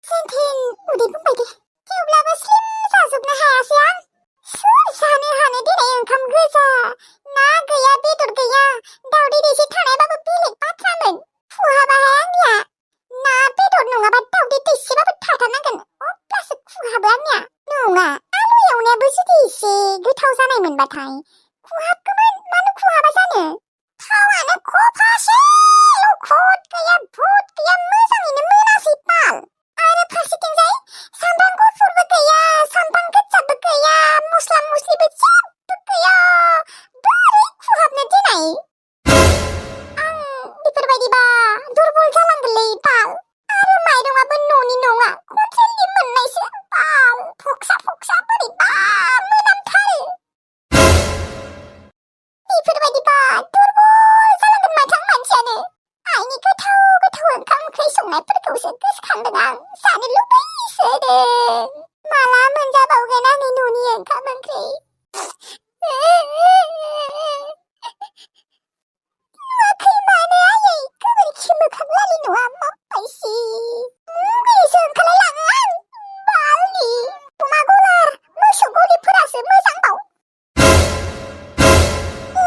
सेन्थिन उदै बुंबाय दे थेवब्लाबो स्लिम जाजोबनो हायासै आं सोर जानो हानो देनाय ओंखाम गोजा ना गैया बेदर गैया दावदै दैसे थानायबाबो बेलेग बाथ्रामोन खुहाबाहाय आंनिया ना बेदर नङाबा दावदै दैसेबाबो थाथारनांगोन अब्लासो खुहाबो आंनिया नङा आलु एवनायाबो जुदि एसे गोथाव जानाय मोनबाथाय खुहाबगौमोन मानो खुहाबा जानो थावानो खफासे लखद गैया भुत गैया मोजाङैनो मोनासै बाल आरो फारसेथिंजाय सामब्राम गुफुरबो गैया सामब्राम गोजाबो गैया मस्ला मस्लिबो जेबो गैया बोरै खुहाबनो देनाय आं बेफोरबायदिबा दुरबल जालांगोनलै बाल आरो माइरंआबो न'नि नङा हटेलनि मोननायसो बाल फक्सा फक्सा बोरैबा मोनामथारो बेफोरबायदिबा दुरबल जालांगोन माथो आं मानसियानो आइनि गोथाव गोथाव ओंखाम ओंख्रि संनायफोरखौसो गोसोखांदों आं जानो लुबैसोदों माला मोनजाबावगोन आंनि न'नि ओंखाम ओंख्रि नुवाखै मानो आयै गोबोरखि मोखां लालि न'आ माबायसि मुगैसो ओंखारलायलाङो आं बालनि अमा गलार मोसौ गलिफोरासो मोजांबाव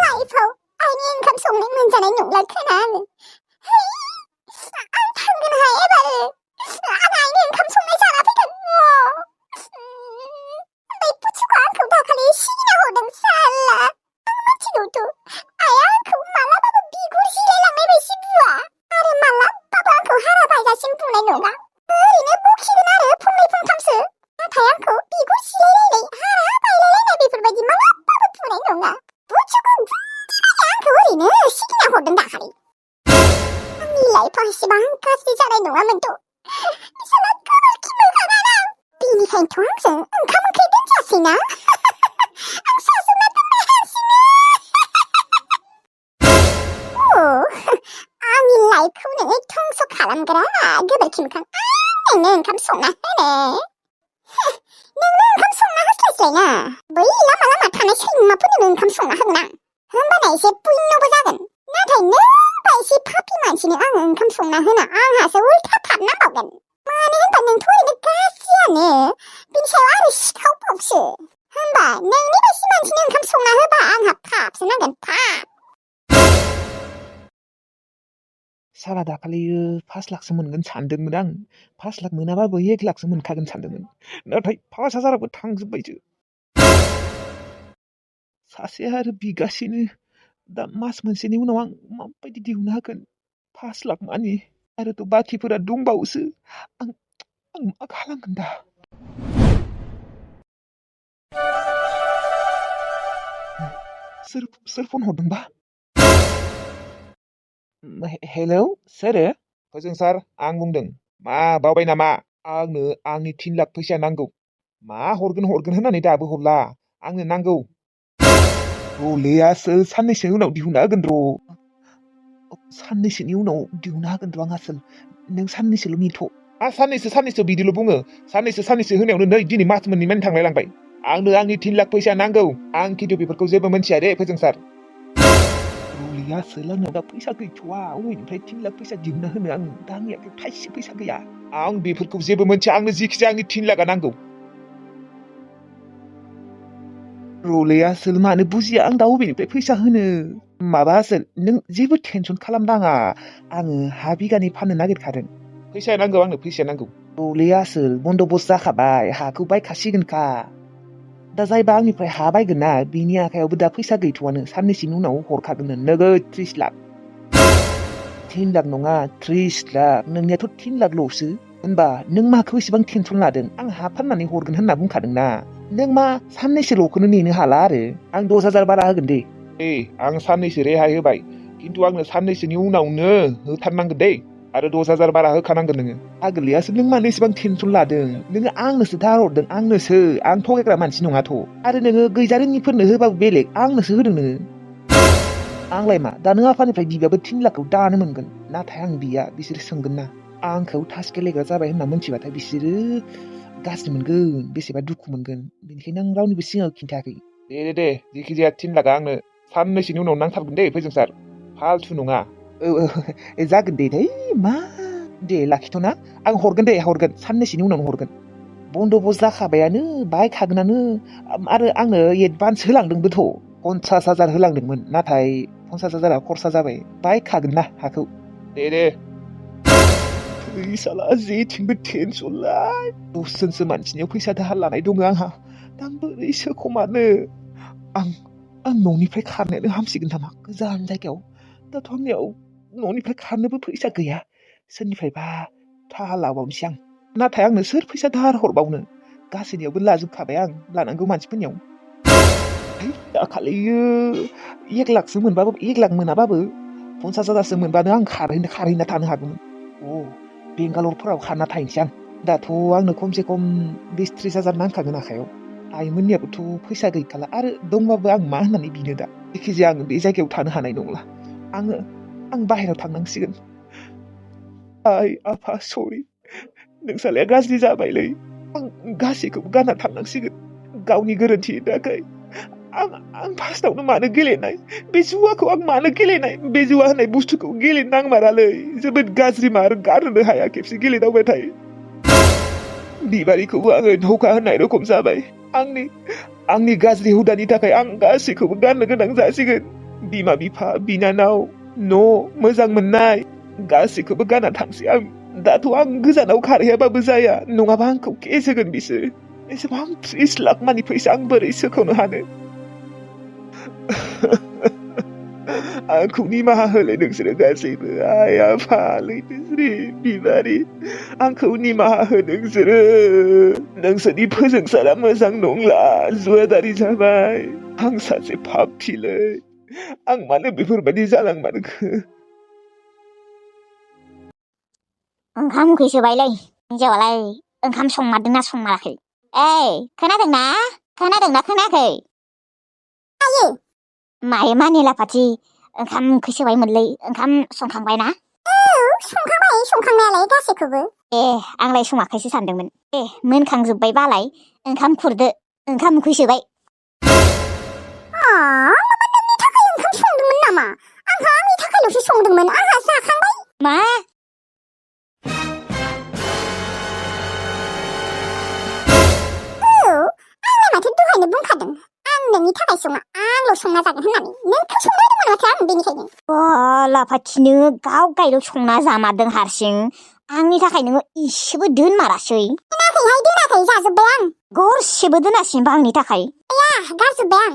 लाइफआव आइनि ओंखाम संनाय मोनजानाय नंला खोना आङो आं थांगोनहाय एबार आं आइनि ओंखाम संनाय जाना फैगोन बै पुथुखौ आंखौ दाखालि सिगिना हरदों साला आं मिथिगौथ' आइया आंखौ मालाबाबो बिगुर जिरायलांनाय बायदि बुआ आरो मालाबाबो आंखौ हारा बायजासिम बुंनाय नङा ओरैनो बखिगोन आरो फंनै फंथामसो नाथाय आंखौ बिगुर जिरायलायनाय हारा बायलायलायनाय बेफोरबायदि मालाबाबो बुंनाय नङा पुथुखौ बुंदिबायना आंखौ ओरैनो सिगिना हरदों दाखालि आंनि लाइफआ एसेबां गाज्रि जानाय नङामोनथ' बिसोरना गोबोरखि मोखाङाना बेनिखायनोथ' आंजों ओंखाम ओंख्रि दोनजासैना आं साजोबना दोनबाय हारसिंनो आंनि लाइफखौ नोङो धंस' खालामग्रा गोबोरखि मोखां आं नोंनो ओंखाम संना होनो नोंनो ओंखाम संना होस्लायस्लायना बै लामा लामा थानाय सैमाफोरनोनो ओंखाम संना होगोन आं होमबाना एसे पुण्यबो जागोन नाथाय नोंबा एसे पापि मानसिनो आङो ओंखाम संना होना आंहासो उल्था पाप नांबावगोन मानो होनबा नोंथ' ओरैनो गाज्रियानो बिनि सायाव आरो सिखावबावसो होमबा नोंनि बायदि मानसिनो ओंखाम संना होबा आंहा पापसो नांगोन पाप साला दाखालियो 5 लाखसो मोनगोन सानदोंमोन आं 5 लाख मोनाबाबो 1 लाखसो मोनखागोन सानदोंमोन नाथाय 5,000आबो थांजोब्बायसो सासे आरो बिगासिनो दा मास मोनसेनि उनाव आं माबायदि दिहुननो हागोन 5 लाख मानि आरोथ' बाखिफोरा दंबावोसो आं मा खालामगोन दा सोर फन हरदोंबा हेलौ सोरो होजों सार आं बुंदों मा बावबाय नामा आंनो आंनि 3 लाख फैसा नांगौ मा हरगोन होननानै दाबो हरला आंनो नांगौ रलेयासो साननैसो उनाव दिहुनना होगोन र' साननैसोनि उनाव दिहुनना होगोन र' आं आसोल नों साननैसोल' नेथ' साननैसो बिदिल' बुङो साननैसो होनायावनो नै दिनै मास मोननै थांलाय लांबाय आंनो आंनि 3 लाख फैसा नांगौ आं खिन्थु बेफोरखौ जेबो मोनथिया दे फोजों सार रलेयासो आंनाव दा फैसा गैथ'वा अबेनिफ्राय 3 लाख फैसा दिहुनना होनो आं दा आंनि आखायाव थाइसे फैसा गैया आं बेफोरखौ जेबो मोनथिया आंनो जिखिजाया आंनि 3 लाखा नांगौ रलेयासो मानो बुजिया आं दा अबेनिफ्राय फैसा होनो माबासो नों जेबो टेनसन खालामनाङा आङो हा बिगानै फाननो नागिरखादों फैसाया नांगौ रलेयासो बन्द'बस्त जाखाबाय हाखौ बायखासिगोनखा दा जायबा आंनिफ्राय हा बायगोन ना बिनि आखायावबो दा फैसा गैथ'वानो साननैसोनि उनाव हरखागोन नोगोद 30 लाख 3 लाख नङा 30 लाख नोंनियाथ' 3 लाखल'सो होनबा नों माखौ एसेबां टेनसन लादों आं हा फाननानै हरगोन होनना बुंखादों ना नों मा साननैसोल'खौनो नेनो हाला आरो आं 10,000 बारा होगोन दे आं साननैसो रेहाय होबाय खिन्थु आंनो साननैसोनि उनावनो होथारनांगोन दे आरो 10,000 बारा होखानांगोन नोङो आगोलैयासो नों मानो एसेबां टेनसन लादों नोङो आंनोसो दाहार हरदों आंनोसो आं थगायग्रा मानसि नङाथ' आरो नोङो गैजारोङिफोरनो होबाबो बेलेग आंनोसो होदों नोङो आंलाय मा दा नों आफानिफ्राय बिबाबो 3 लाखखौ दानो मोनगोन नाथाय आं बिया बिसोरो सोंगोन ना आंखौ थास गेलेग्रा जाबाय होनना मोनथिबाथाय बिसोरो गाज्रि मोनगोन बेसेबा दुखु मोनगोन बेनिखायनो आं रावनिबो सिगाङाव खिन्थायाखै दे जिखिजाया 3 लाखआ आंनो साननैसोनि उनाव नांथारगोन दे फोजों सार फालतु नङा जागोन दे मा दे लाखिथ'ना आं हरगोन साननैसोनि उनावनो हरगोन बन्द'बो जाखाबायानो बायखागोनानो आरो आंनो एडभान्स होलांदोंबोथ' 50,000 होलांदोंमोन नाथाय 50,000 खरसा जाबाय बायखागोन ना हाखौ दे साला जेथिंबो टेनसनलाय दसजनसो मानसिनियाव फैसा दाहार लानाय दङ आंहा दा बोरै सोखमानो आं न'निफ्राय खारनायानो हामसिगोन नामा गोजान जायगायाव दाथ' आंनियाव न'निफ्राय खारनोबो फैसा गैया सोरनिफ्रायबा दाहार लाबावनोसै आं नाथाय आंनो सोर फैसा दाहार हरबावनो गासैनियावबो लाजोबखाबाय आं लानांगौ मानसिफोरनियाव दाखालियो 1 लाखसो मोनबाबो 1 लाख मोनाबाबो 50,000सो मोनबानो आं खारहैना थानो हागौमोन बेंगालरफोराव खारना थाहैनोसै आं दाथ' आंनो खमसे खम 20-30,000 नांखागोन आखायाव आइमोननियाबोथ' फैसा गैखाला आरो दंबाबो आं मा होननानै बिनो दा जायखिजाया आं बे जायगायाव थानो हानाय नंला आं बाहेरायाव थांनांसिगोन आइ आफा सरि नोंसालाया गाज्रि जाबायलै आं गासैखौबो गारना थांनांसिगोन गावनि गोरोन्थिनि थाखाय आं फार्स्टआवनो मानो गेलेनाय बे जुवाखौ आं मानो गेलेनाय बे जुवा होननाय बुस्थुखौ गेलेनो नांमारालै जोबोद गाज्रि मार गारनो हाया खेबसे गेलेदावबाथाय बिबारिखौबो आङो धोखा होननाय रखम जाबाय आंनि गाज्रि हुदानि थाखाय आं गासैखौबो गारनो गोनां जासिगोन बिमा बिफा बिनानाव न' मोजां मोननाय गासैखौबो गारना थांसै आं दाथ' आं गोजानाव खारहैयाबाबो जाया नङाबा आंखौ केस होगोन बिसोर एसेबां 30 लाख मानि फैसा आं बोरै सोखावनो हानो आंखौ निमाहा होलाय नोंसोरो गासैबो आइ आफा लैथोस्रि बिबारि आंखौ निमाहा हो नोंसोरनि फोजोंसारा मोजां नंला जुवादारि जाबाय आं सासे पापीलै आं मानो बेफोरबायदि जालांमारखो ओंखाम उखैसोबायलै हिन्जावालाय ओंखाम संमारदोंना संमाराखै खोनादोंना खोनायाखै आयो मायो मानि लाफाथि ओंखाम उखैसोबायमोनलै ओंखाम संखांबायना संखांबाय संखांनायालाय गासैखौबो आंलाय सङाखैसो सानदोंमोन मोनखांजोब्बाय बालाय ओंखाम खुरदो ओंखाम उखैसोबाय नोंनि थाखाय ओंखाम संदोंमोन नामा आंहा आंनि थाखायल'सो संदोंमोन आंहा जाखांबाय मा माथो दहायनो बुंखादों आं नोंनि थाखाय सङा आंल' संना जागोन होननानै नोंखौ संना होदोंमोन माथो आं बेनिखायनो लाफाथि नोङो गाव गायल' संना जामारदों हारसिं आंनि थाखाय नोङो इसेबो दोनमारासै दोनाखै जाजोब्बाय आं गरसेबो दोनासैबा आंनि थाखाय गारजोब्बाय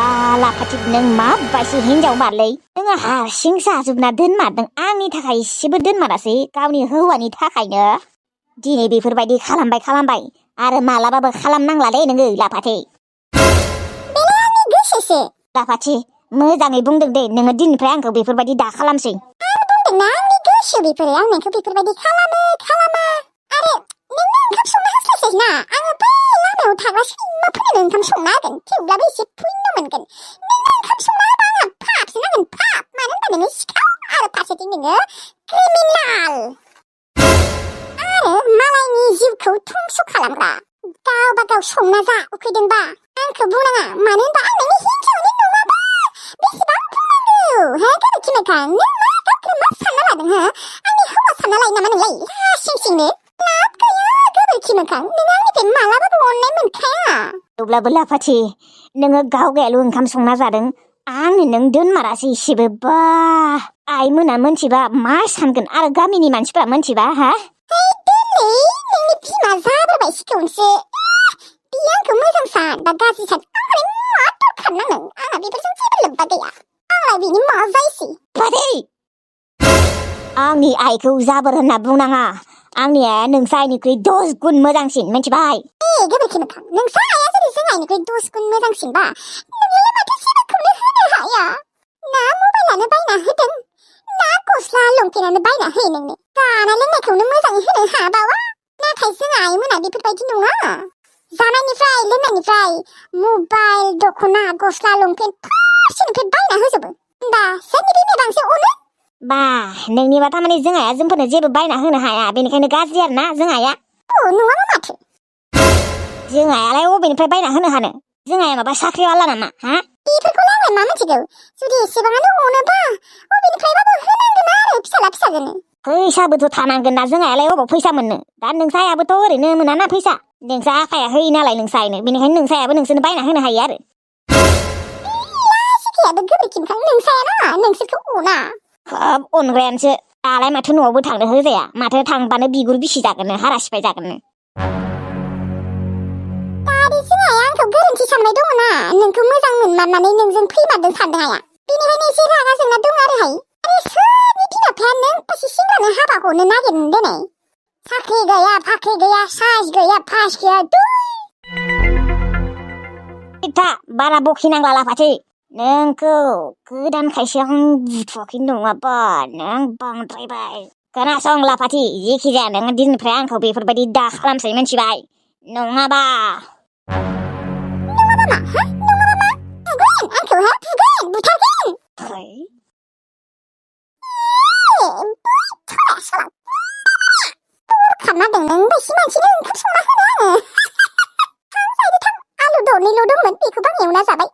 आं लाफाथि नों माबायदि हिन्जाव मारलै नोङो हारसिं जाजोबना दोनमारदों आंनि थाखाय इसेबो दोनमारासै गावनि हौवानि थाखायनो दिनै बेफोरबायदि खालामबाय आरो मालाबाबो खालामनांला दे नोङो लाफाथि बेलाय आंनि गोसोसो लाफाथि मोजाङै बुंदों दे नोङो दिननिफ्राय आंखौ बेफोरबायदि दा खालामसै आं बुंदोंना आंनि गोसो बेफोरो आं नोंखौ बेफोरबायदि खालामा आरो नोंनो ओंखाम संनो हास्लायसैना आङो बै लामायाव थाग्रा सैमाफोरनो ओंखाम संना होगोन थेवब्लाबो एसे पुण्य मोनगोन नोंनो ओंखाम संना होबा आंहा पापसो नांगोन पाप मानो होनबा नोङो सिखाव आरो फारसेथिं नोङो क्रिमिनाल मालायनि जिउखौ धंस खालामग्रा गावबा गाव संना जा उखैदोंबा आंखौ बुंनाङा मानो होनबा आं नोंनि हिन्जावनि नङाबा बेसेबां बुंनांगौ गोबोरखि मोखां नों मा गावखौनो मा सानना लादों आंनि हौवा सानना लायो नामा नोंलाय लासिंसिंनो लाब गैया गोबोरखि मोखां नों आंनिफ्राय मालाबाबो अननाय मोनखाया थेवब्लाबो लाफाथि नोङो गाव गायाल' ओंखाम संना जादों आंनो नों दोनमारासै इसेबो बा आइमोना मोनथिबा मा सानगोन आरो गामिनि मानसिफ्रा मोनथिबा नोंनि बिमा जाबोबाय सिखौनोसो बियो आंखौ मोजां सान बा गाज्रि सान आंलाय मा दरखार नांगौ आंहा बेफोरजों जेबो लोब्बा गैया आंलाय बिनि मा जायसै बादै आंनि आइखौ जाबोर होनना बुंनाङा आंनि आइया नोंसा आइनिख्रुइ 10 गुन मोजांसिन मिथिबाय गोबोरखि मोखां नोंसा आइया जुदि जों आइनिख्रुइ 10 गुन मोजांसिनबा नोंलाय माथो जेबोखौनो होनो हाया ना मबाइलानो बायना होदों ना गस्ला लंपेन्टानो बायना होयो नोंनो जानाय लोंनायखौनो मोजाङै होनो हाबावा नाथाय जों आइमोना बेफोरबायदि नङा जानायनिफ्राय लोंनायनिफ्राय मबाइल दख'ना गस्ला लंपेन्ट फारसेनिफ्राय बायना होजोबो होनबा सोरनि बिमाया बांसिन अनो बा नोंनिबा थारमाने जों आइया जोंफोरनो जेबो बायना होनो हाया बेनिखायनो गाज्रि आरोना जों आइया नङाबा माथो जों आइयालाय अबेनिफ्राय बायना होनो हानो जों आइया माबा साख्रिवाला नामा बेफोरखौ आं नोंलाय मा मिथिगौ जुदि एसेबाङानो अनोबा अबेनिफ्रायबाबो होनांगोन आरो फिसाला फिसाजोनो फैसाबोथ' थानांगोन ना जोंहालाय अबाव फैसा मोननो दा नोंसायाबोथ' ओरैनो मोनाना फैसा नोंसा आफाया होयो नालाय नोंसायनो बेनिखायनो नोंसायाबो नोंसोरनो बायना होनो हायो आरो लासिखायाबो गोबोरखिमखां नोंसायाना नोंसोरखौ अना हाब अनग्रायानोसो दालाय माथो न'आवबो थांनो होजाया माथो थांबानो बिगुर बिसि जागोननो हारा सिफाय जागोननो दादि जोंहाया आंखौ गोरोन्थि सानबाय दङना नोंखौ मोजां मोनमारनानै नोंजों फैमारदों सानदों आया बेनिखायनो एसे रागा जोंना दं आरोहाय आरो सोरनि बिमा बिफाया नों बासि सेंग्रानो हाबा हरनो नागिरनो दोनै साख्रि गैया फाख्रि गैया साहस गैया फास गैया इथा बारा बखिनांला लाफाथि नोंखौ गोदानखायसो आं बुथुवाखै नङाबा नों बांद्रायबाय खोनासं लाफाथि जेखि जाया नों दिननिफ्राय आंखौ बेफोरबायदि दा खालामसै मिथिबाय नङाबा मा हा नङाबा मा बुगोन आंखौ हा बुगोन बुथारगोन खारनादों नों बायसि मानसिनो ओंखाम संना होनो आङो थां जायदो थां आलु दरनैल' दंमोन बेखौबो आं एवना जाबाय